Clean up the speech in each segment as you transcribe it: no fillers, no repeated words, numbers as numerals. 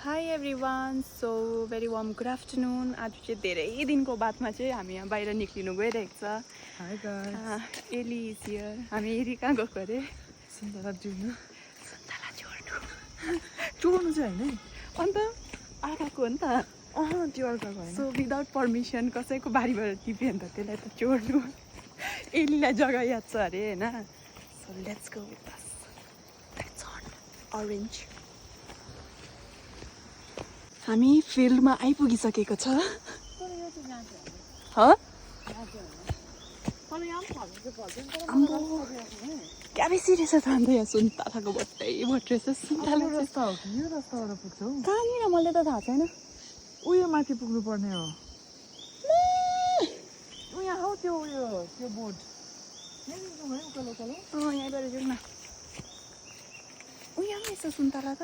high everyone so very warm good afternoon आज चाहिँ धेरै दिनको बादमा चाहिँ हामी यहाँ बाहिर निक्लिनु गइरहेको छ हाई गाइस एली इज हियर हामी एली कहाँ गएको अरे सुन्तला जोड्नु जोड्नु जोड्नु चाहिँ होइन अन्त अर्काको हो नि त त्यो अर्काको होइन सो विदाउट पर्मिसन कसैको बारीबाट टिप्यो भने त त्यसलाई त जोड्नु एलीलाई जग्गा याद छ अरे होइन so let's go with us let's on arrange हामी फिल्डमा आइपुगिसकेको छ आम्बो क्या बेसी रहेछ त अन्त यहाँ सुन्तलाको बट्टै बट रहेछ सुन्तला रस्ता हो कि यो रस्ताबाट पुग्छौ कहाँनिर मलाई त थाहा छैन उयो माथि पुग्नु पर्ने हो यहाँ हौ त्यो बोट उकालो उकालो यहीँबाट जाउँ न यहाँ रहेछ सुन्तला त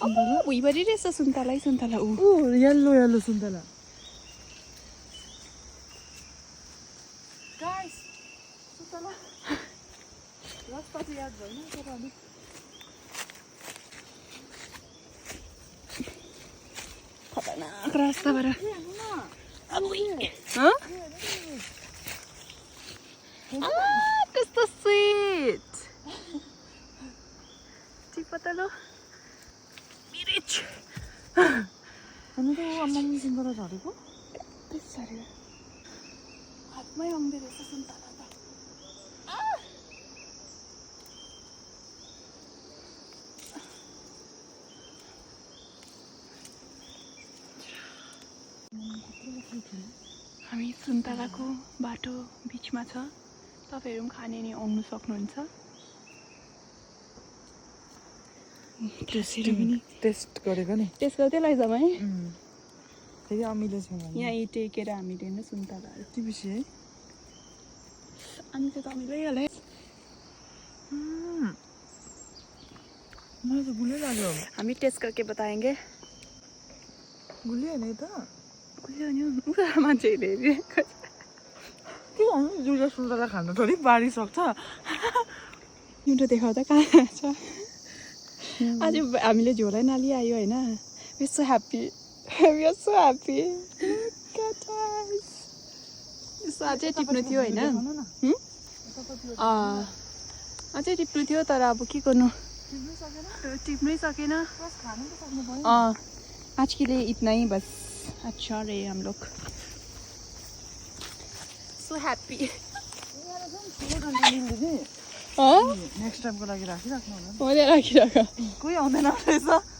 भुइँभरि रहेछ सुन्तला सुन्तला येल्लो येल्लो सुन्तला गाइस सुन्तला रस्ता चाहिँ याद भएन तर अलिक खतरनाक रास्ताबाट कस्तो स्विट ठिक पत्तालो मिरिच अनि त आम्मामा सुन्तला झरेको त्यसरी हातमै आउँदो रहेछ सुन्तला त हामी सुन्तलाको बाटो बिचमा छ तपाईँहरू पनि खाने नि आउनु सक्नुहुन्छ टेस्ट गरेको नि त्यसको त्यो लैजाउँ है फेरि अमिलो छ यहाँ टेकेर हामीले होइन सुन्तलाहरू यति बेसी है अनि चाहिँ त अमिलै होला मलाई त गुलै लाग्यो हामी टेस्ट करके बताएंगे गुलियो होइन त गुलियो नि उता मान्छेहरूले हेरिरहेको के गर्नु जुलिया सुन्तला खानु थोरै बारी सक्छ एउटा देखाउँदा कहाँ छ आज हामीले झोलै नाली आयो होइन we so happy we are so happy यसो अझै टिप्नु थियो होइन अझै टिप्नु थियो तर अब के गर्नु टिप्नै सकेन आज के लिए इतना ही बस अच्छा रहे हम लोग सो हैप्पी नेक्स्ट टाइमको लागि राखिराख्नु होला मैले राखिराख कोही आउँदैन रहेछ